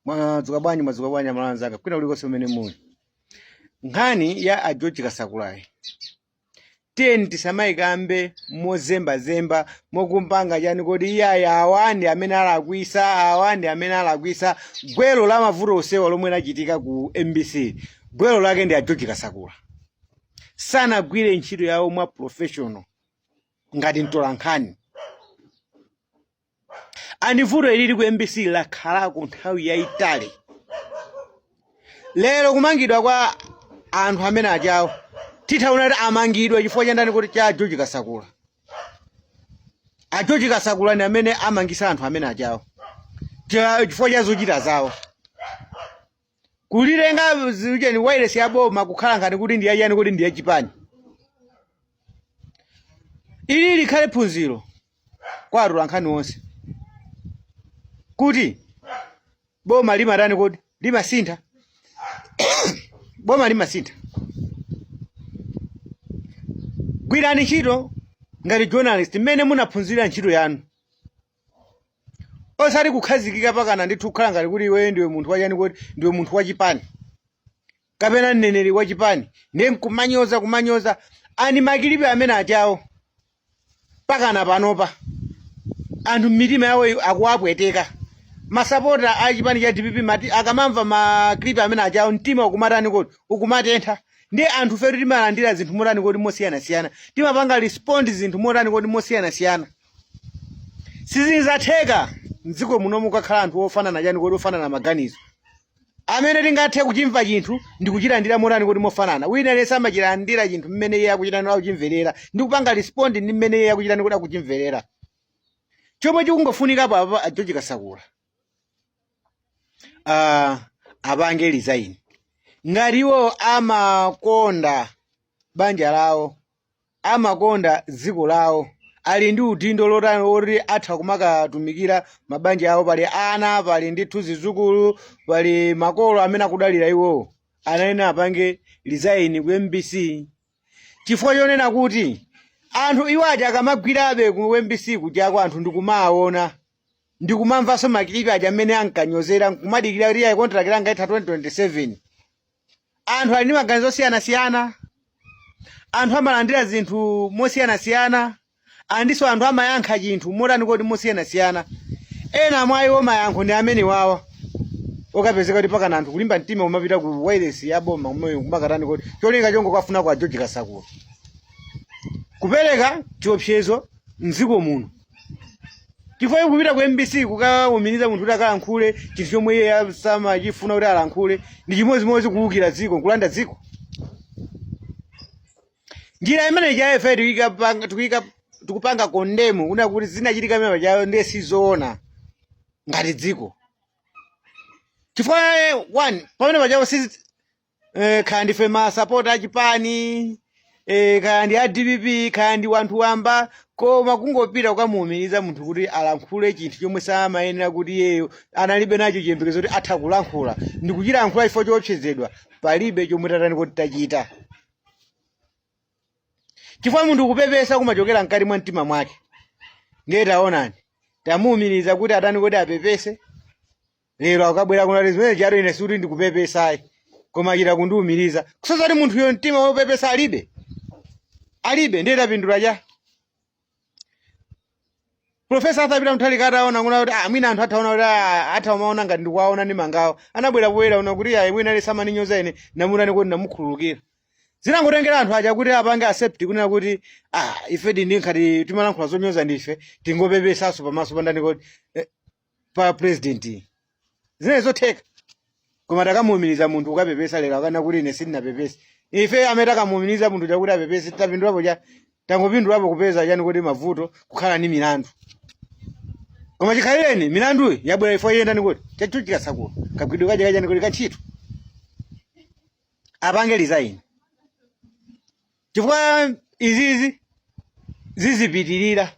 Mwadzuka bwanji, mwadzuka bwanji amalawi anzanga kwina kulikonse kumene muli. Nkhani ya a George Kasakulayi, tiyeni tisamayikambe mozembazemba, mokumpanga chani kodi iyayi, awa ndi amene alakwisa, awa ndi amene alakwisa. Gwero la mavuto onsewa lomwe lachitika ku MBC, gwero lake ndi a George Kasakula. Sanagwire ntchito yawo mwa professional ngati mtolankhani. And vuto ilili ku MBC lakhalako nthawi yayitali. Lero kumangidwa kwa anthu amene ajawo, tithaona kuti amangidwa chifukwa cha ndani kuti? Cha George Kasakula. A George Kasakula ndi amene amangisa anthu amene ajawo chifukwa cha zochita zawo, kulitenga zicheni wireless ya boma kukhala ngati kuti ndi yachani kuti ndi yachipani. Ili likhale phunziro kwa atolankhani onse kuti boma limatani kodi? Limasintha. Boma limasintha. Gwirani ntchito ngati journalist mmene munaphunzira ntchito yanu, osati kukhazikika pakana ndithu kukhala ngati kuti iweyo ndiwe munthu wachani kodi, ndiwe munthu wachipani kapena mneneri wachipani, ndiye nkumanyoza, kumanyoza ani ma clip amene ajawo. Pakana panopa anthu mmitima yawo akuwapweteka. Masapota a chipani cha DPP mati akamamva ma clip amene ajawo, mtima ukumatani kodi? Ukumatentha. Ndiye anthu fetu timalandira zinthu motani kodi? Mosiyanasiyana. Timapanga respond zinthu motani kodi? Mosiyanasiyana. Sizinzatheka mdziko muno mukakhala anthu ofanana chani kodi? Ofanana maganizo, amene tingathe kuchimva chinthu ndi kuchilandira motani kodi? Mofanana. Wina aliyense amachilandira chinthu mmene iye akuchitani, akuchimverera, ndi kupanga respond ndi mmene iye akuchitani kuti akuchimverera. Chomwe chikungofunikapo apa, a George Kasakula apange resign ngati iwo amakonda banja lawo, amakonda dziko lawo, ali ndi udindo lotani woti atha kumakatumikira mabanja awo. Pali ana, pali ndithu zidzukulu, pali makolo amene akudalira iwowo. Anayenera apange resign ku MBC chifukwa chonena kuti anthu iwo aja akamagwirabe ku MBC kujako, anthu ndikumaona ndikumamvanso ma clip aja amene ankanyozera, nkumadikira kuti iyayi, contract yanga itha 2027. Anthu ali ndi maganizo osiyanasiyana, anthu amalandira zinthu mosiyanasiyana, andinso anthu amayankha chinthu motani kodi? Mosiyanasiyana. Ena mwa iwo mayankho ndi amene wawa okapezeka kuti pakana anthu kulimba mtima umapita ku wireless ya boma umeyo kumakatani kodi? Cholinga chongokafuna kwa George Kasakula kupereka chiopsezo mdziko muno, chifukwa kupita ku MBC kukawumiriza munthu kuti akalankhule chinthu chomwe iye samachifuna kuti alankhule ndi chimodzimodzi kuwukira dziko, kulanda dziko. Njira imene ife tikupanga condemn kuna kuti zinachitika imene chayo ndiye sizoona ngati dziko, chifukwa one pamene pachawo si kaya ndife masapota achipani, kaya ndi a DPP, kaya ndi wanthu wamba, koma kungopita kukamuwumiriza munthu kuti alankhule chinthu chomwe samayenera kuti iyeyo analibe nacho chiyembekezo kuti atha kulankhula, ndi kuchilankhula chifukwa choopsezedwa, palibe chomwe tatani kuti tachita, chifukwa munthu kupepesa kumachokera mkati mwa mtima mwake. Ndiye taonani, tamuwumiriza kuti atani kuti apepese, lero akabwera kunati zimene charo ine sikuti ndikupepesayi, koma achita kundiwumiriza, kusonyeza kuti munthuyo mtima wopepesa alibe, alibe. Ndiye tapindula cha? Professor Arthur Peter Mutharika ataona kuna kuti mwina anthu athaona kuti atha umaona ngati ndikuwaona ndi mangawo, anabwera poyera una kuti ayi, mwina ali samaninyoza ine, namutani kuti? Namukhululukira. Zinangotengera anthu aja kuti apange accept kunena kuti ife ndi nkhati timalankhula zonyoza ndife, tingopepesanso pamaso pandani kuti pa president. Zimene zotheka, koma takamuwumiriza munthu ukapepesa, lero akana kuti ine sindinapepese. Ife amene takamuwumiriza munthu chakuti apepese, tapindulapo cha? Tangopindulapo kupeza chani kuti? Mavuto, kukhala ndi milandu. Koma chikhalireni milanduyi yabwera ifo iyendani kuti chachuchika Kasakula kagwidwe kaja kachani kuti kantchito, apange resign chifukwa izizi zizipitirira.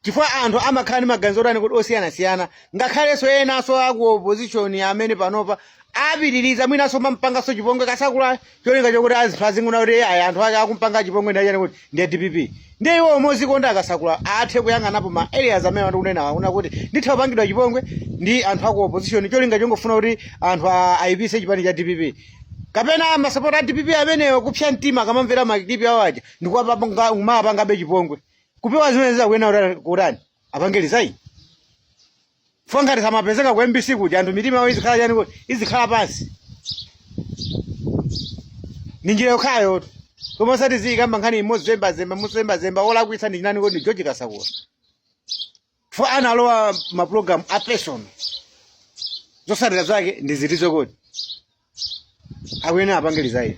Chifukwa anthu amakhala ndi maganizo otani kuti osiyanasiyana, ngakhalenso enanso aku opposition amene panopa apitiriza mwinanso mampanganso chipongwe Kasakula, cholinga chokuti azipha zinguna kuti ayi, anthu ake akumpanga chipongwe ndi achani kuti ndi DPP. Ndiye iwo mozikonda Akasakula athe kuyang'anapo ma areas amene ndikunena akuna kuti nditha kupangidwa chipongwe ndi anthu aku opposition, cholinga chongofuna kuti anthu ayipise chipani cha DPP kapena masapota a DPP amenewo kupsa mtima akamamvera ma clip awo aja ndikumapangabe chipongwe. Kupewa zimene zizakuyenera kutani, apange resign. Fo ngati samapezeka ku MBC kuja, anthu mitima yawo izikhala chani kuti izikhala pansi. Ni njira yokhayo, koma osati ziyikamba nkhani imodzi zembazemba muzembazemba. Olakwitsa ndi chinani kuti ndi George Kasakula fo analowa mapulogalamu a personal, zotsatira zake ndi zitizo kodi akuyenera apange resign.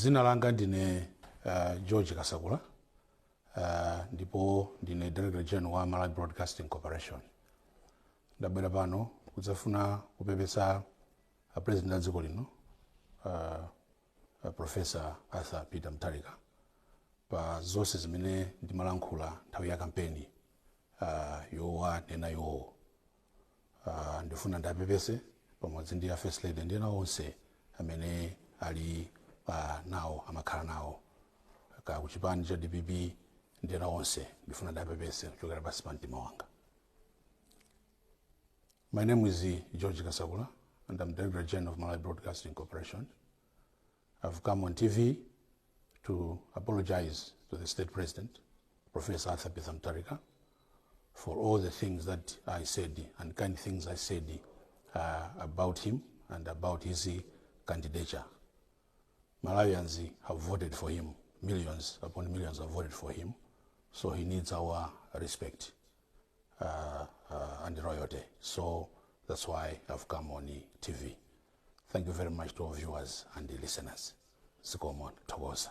Dzina langa ndine George Kasakula, ndipo ndine Director General wa Malawi Broadcasting Corporation. Ndabwera pano kudzafuna kupepesa a President a dziko lino, Professor Arthur Peter Mutharika, pa zonse zimene ndimalankhula nthawi ya kampeni yowanena iwowo. Ndifuna ndapepese pamodzi ndi a First Lady ndi ena onse amene ali nawo, amakhala nawo ka kuchipani cha DPP ndi ena onse. Ndifuna ndapepese kuchokera pansi pa mtima wanga. My name is George Kasakula and I'm Director General of Malawi Broadcasting Corporation. I've come on TV to apologize to the State President, Professor Arthur Peter Mutharika, for all the things that I said and kind things I said about him and about his candidature. Malawians have voted for him. Millions upon millions have voted for him. So he needs our respect and loyalty. So that's why I've come on the TV. Thank you very much to our viewers and the listeners. Zikomo, thokoza.